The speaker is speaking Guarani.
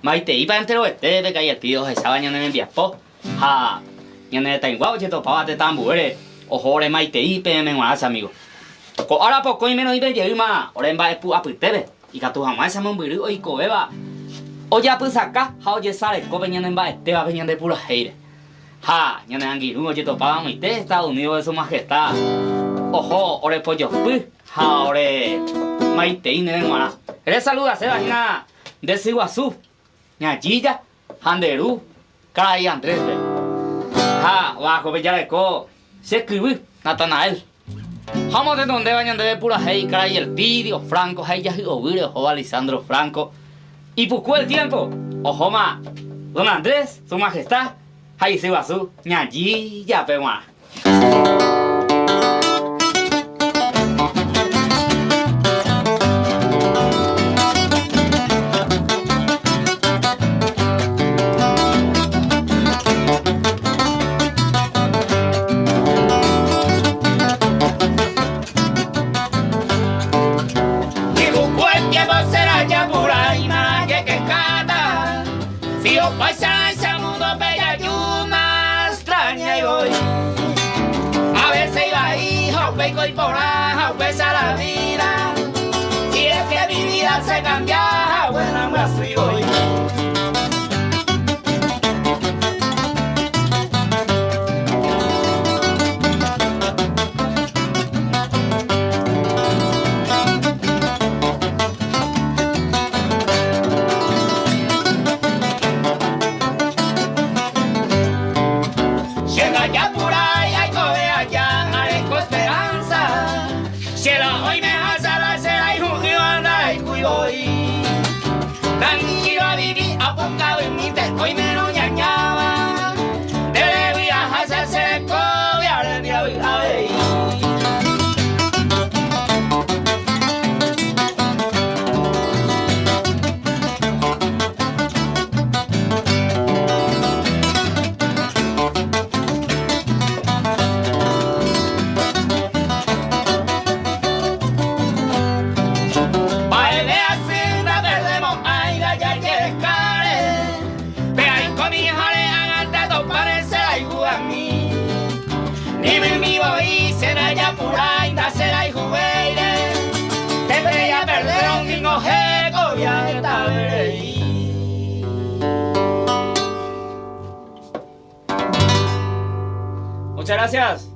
Maiteípa enterovetépe ka'i Elpidio ohecháva ñane rembiapo ha ñane retãygua ojetopáva tetã ambuére oho ore maitei peẽme g̃uarã che amigo. Ko ára pokõime roĩve jeýma ore mba'epu apytépe, ikatu hag̃uáicha mombyry oikovéva ojapysaka ha ojesareko pe ñane mba'etévape ñande purahéire. Ha ñane angirũ ojetopáva amoite Estados Unidos de su Majestad oho ore pojopy ha ore maitei ndéve g̃uarã. Resaludaséva hína nde sy guasu, ña Jíja ha nde ru karai Andrés-pe. Ha bajo-pe jareko che kyvy, Natanael. Ha omotenondéva ñandéve purahéi karai Elpidio Franco ha ijahy'ovýre ohóva Lisandro Franco. Ipuku el tiempo, ohóma Don Andrés, Su Majestad, ha isy guasu ña Jíjape g̃uarã. Muchas gracias.